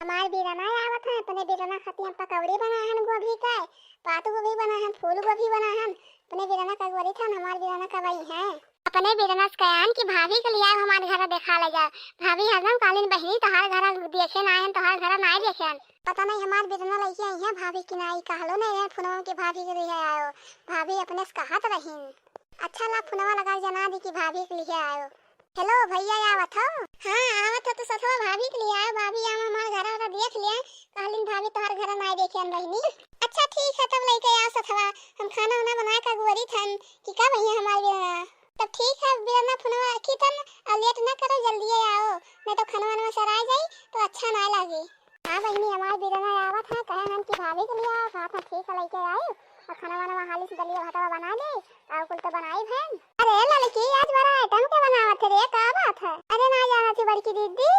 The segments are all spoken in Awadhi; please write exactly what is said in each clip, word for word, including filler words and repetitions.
हमार बिरना आवत है, अपने बिरना खातिर हम पकौड़ी बनाए हन गोभी के, पात गोभी बनाए हन, फूल गोभी बनाए हन, अपने बिरना का गोरी थन, हमार बिरना कब अइहैं। अपने बिरना से कहेन कि भाभी के लियाओ हमार घर देखा ले जाओ। भाभी हरदम कहलिन, "बहिनी, तोहार घर देखे ना आयन, तोहार घर ना देखे आयन।" पता नहीं हमार बिरना लइके अइहैं भाभी की नाई, कहलो नहीं है फोनवा के भाभी के लिहे आयो, भाभी अपने से कहत रहीन। अच्छा ला फोनवा लगा जना दी कि भाभी के लिहे आयो। हेलो भैया, आवत हो? हाँ, आवत हो तो सथवा भाभी के लिहे आयो, भाभी आवा हमार घर देख लिया, कहलिन भाभी तोहार घर ना देखे आयन बहिनी। अच्छा ठीक है, तब लइके आओ सथवा, हम खाना उना बनाए का गोरी थन कि का भैया हमार बिरना। तब ठीक है, बिरना फोनवा रखी तन, और लेट ना करो, जल्दी आओ, नहीं तो खाना वाना सराय जाई तो अच्छा ना लागे। हाँ बहिनी, हमार बिरना आवत है, कहे हन कि भाभी के लिहे आओ, साथ में ठीक है, लइके आई, और खाना वाना हाली से दलिया भातवा बना दे, और कुल तो बनाई भैन। अरे ललकी, आज बड़ा आइटम के बनावत है रे, का बात है? अरे ना जानत ही बड़की दीदी,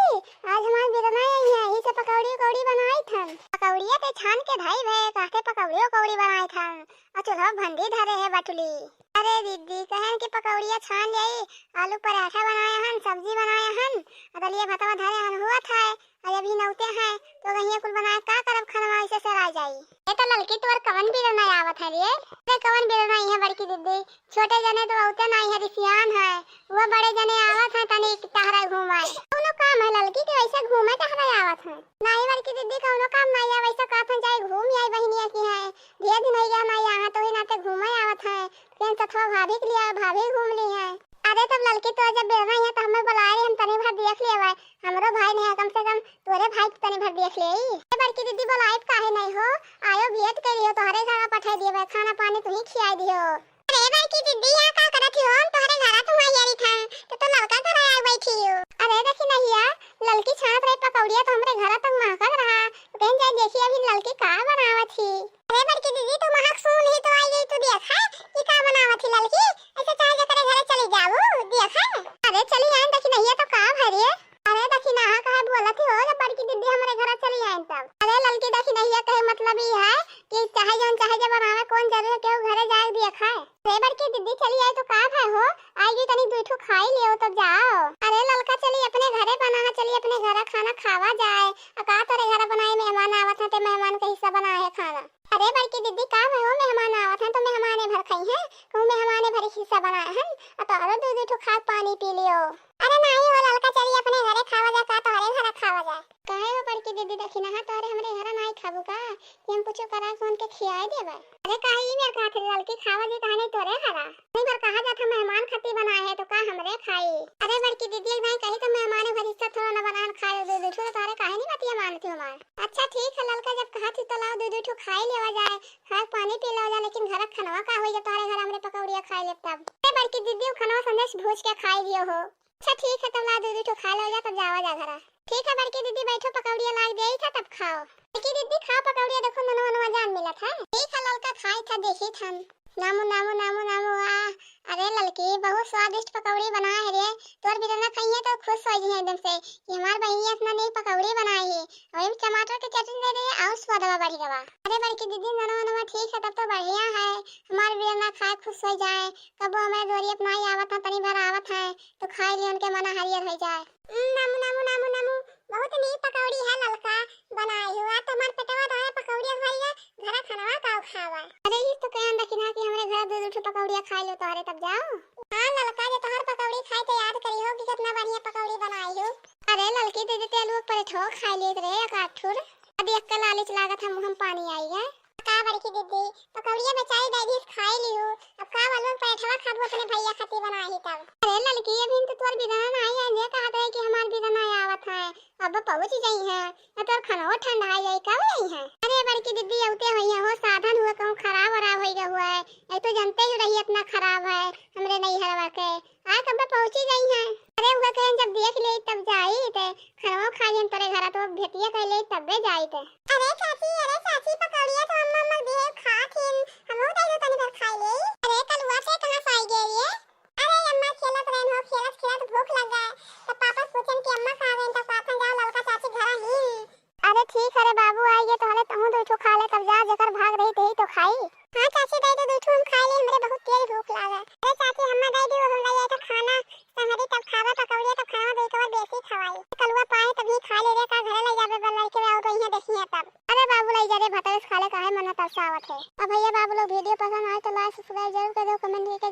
आज हमार बिरना आई है, यही से पकौड़ी उकौड़ी बनाई थन। पकौड़िया ते छान के धई भे, कहते पकौड़ी उकौड़ी बनाई थन, और चूल्हा भंडी धरे है बटुली। अरे दीदी, कहन कि पकौड़िया छान जाई, आलू पराठा बनाए हन, सब्जी बनाए हन, और दलिया भतवा धरे हन हुआ था, और अभी नौते हैं, तो कहिया कुल बनाए का करब, खाना ऐसे सराय जाई। ए तो ललकी, तोर कवन बिरना आवत है रे? अरे कवन बिरना आई है बड़की दीदी, छोटे जने तो बहुते नाई है, रिसियान है, वो बड़े जने आवत है तनी टहरा घूमाए। कौनो काम है ललकी के वैसे घूमे टहरा आवत है? नाई बड़की दीदी, कौनो काम नाई है, वैसे कहत है जाए घूम आई बहिनिया की है, ढेर दिन हो गया नाई यहाँ, तो ही नाते घूमे आवत है। फिर सथवा भाभी के लिहे आयो, भाभी घूम ली है। अरे तब ललकी, तो जब बेरना है तो हमें बुलाए रहे, हम तनी भर देख लेवे, हमरो भाई नहीं है, कम से कम तोरे भाई के तनी भर देख ले। ए बड़की दीदी, बुलाइत काहे नहीं हो, आयो भेंट कर लियो, तोहरे घर पठाई दियो, खाना पानी तू ही खियाई दियो। अरे बड़की दीदी, यहाँ का करत हो? हम तोहरे घर तुम आई रही था, तो, तो ललका घर आए बैठी हो। अरे देखी नहीं यार, ललकी छानत रही पकौड़िया तो हमरे घर तक महकत रहा, तो कहीं जाए देखी अभी ललकी का बनावत ही। अरे बड़की दीदी, तू महक सूंघ ली तो आई गई, तू देख है, ई का बनावत ही ललकी? ऐसे चाहे जकरे घरे चली जाऊ, देख है। अरे चली आइन, देखी नहीं है तो का भरे। अरे देखी ना, हाँ काहे बोलत ही हो, जब बड़की दीदी हमरे घरे चली आइन तब। अरे ललकी देखी नहीं है, कहे मतलब ई है कि चाहे जौन चाहे जब बनावे, कौन जरूरी है केहू घरे जाए देख है। अरे बड़की दीदी चली आई तो का भय हो, आई गई तनी दुई ठो खाई लियो तब जाओ। अरे ललका चली अपने घरे बना है, चली अपने घरे खाना खावा जाए। आ का तोरे घरे बनाए मेहमान आवत हैं, ते मेहमान के हिस्सा बना है खाना। अरे बड़की दीदी, का भय हो, मेहमान आवत हैं तो मेहमाने भर खाई हैं, कहूँ मेहमाने भर हिस्सा बनाए हैं, आ तोहरो दू दू ठो खा पानी पी लियो। अरे नाई हो ललका, चली अपने घरे खावा जा, का तोहरे घरे खावा जा। काहे हो बड़की दीदी, देखी ना, हाँ तोहरे हमरे घरे नाई खाबू का, कि हम कुछ करा के उनके खियाए देबे? अरे काहे ई मेर कहत रही ललकी, खावा जी कहा नहीं तोरे घरा? नहीं भर कहा जात है मेहमान खातिर बनाए है तो का हमरे खाई? अरे बड़की दीदी, एक दाई कही तो मेहमान भर हिस्सा थोड़ा ना बनाए खाए, दू दू ठो तो तोहरे काहे नहीं बतिया मानत ही हमार? अच्छा ठीक है ललका, जब कहा थी तो लाओ दू दू ठो खाई लेवा जाए, खाए पानी पी लेवा जाए, लेकिन घर का खानवा का होई जब तोहरे घर हमरे पकौड़िया खाई लेब तब। ए बड़की दीदी, उ खानवा संदेश भूज के खाई दियो हो। अच्छा ठीक है, तब ला दू दू ठो खा लेवा जा, तब जावा जा घरा। ठीक है बड़की दीदी, बैठो, पकौड़िया लाग देई था तब खाओ। बड़की दीदी खाओ पकौड़िया, देखो ननवा ननवा जान मिलत है। ठीक है ललका, खाई था देखी था। नामू नामू नामू नामू, वाह। अरे ललकी, बहुत स्वादिष्ट पकौड़ी बनाए है रे। तोर बिरना खाइए तो खुश हो जाइए एकदम से कि हमार बहिनी इतना नीक पकौड़ी बनाई है, वही में टमाटर के चटनी दे दे और स्वादवा बढ़ गवा। अरे बड़की दीदी, ननवा ननवा ठीक है, तब तो बढ़िया है, हमार बिरना खाए खुश हो जाए। कबो हमारे दोरी अपना ही आवत है, तनी भर आवत है तो खाए लिए उनके मना हरियर हो जाए। उम, नामू नामू नामू नामू, बहुत नीक पकौड़ी है ललका बनाई हुआ, तुम्हार पेटवा तो है पकौड़ी भरिया, घरा खानवा का खावा। अरे ई तो कहन देखी ना कि हमरे घर दू दू ठो पकौड़िया खाए लो तोहरे तब जाओ। हाँ ललका, जे तोहर पकौड़ी खाए तो याद करी हो कि कितना बढ़िया पकौड़ी बनाई हो। अरे ललकी दीदी, ते आलू के पराठो खाए लेत रहे एक आध ठुर। अब देख के लालच लागत है, मुँह में पानी आई है। का बड़की दीदी, पकौड़िया बचाई दाई खाए ली हो, अब का आलू के पराठवा खाबू अपने भैया खातिर बनाई तब। अरे ललकी, अभी तो तोर बिरना ना आई है, ये कहत रहे कि हमार बिरना आवत है, अब पहुँच जाई है। आ तोर खानवा ठंडा आई जाई, कब आई है? अरे बड़की दीदी, अउते होइहैं हो, साधन हुआ कहूँ खराब वराब होई गवा है। एक तो जनते ही रही इतना खराब है हमरे नैहरवा के। आ कब पहुँची जाई है? अरे हुआ कहें जब देख ले तब जाई ते खानवा खा लेन तोरे घरा तो भेटिया कर ले तब्बे जाई ते। अरे चाची, अरे चाची, पकौड़िया तो अम्मा अम्मा दिए खा थीन, हमहू दे दो तनी भर खाई ले। अरे कलुआ से कहाँ से आई गए ये? अरे अम्मा खेलत रहन हो, खेलत खेलत भूख लग गए। तब पापा से पूछन कि अम्मा कहाँ गईन, तब कहत हैं, "जाओ ललका चाची घर ही।" अरे ठीक है रे बाबू, आई गए तोहरे, तहूँ दो ठो खा ले, तब जा, जेकर भाग रही तही तो खाई। हाँ चाची, दे दो दो ठो हम खा ले, हमरे बहुत तेज भूख लागे। अरे चाची, हम्मा दे दो, हम ले आए तो खाना, संगरी तब खावा पकौड़िया, तब खावा दे, एक बार बेसी खवाई। कलुआ पाए तभी खा ले रे, का घरे ले जाबे बल्लाई के। जरे भतवे से खाले काहे मन तरसावत है। अब भैया बाबू लोग video पसंद आए तो like subscribe जरूर कर दो, comment करके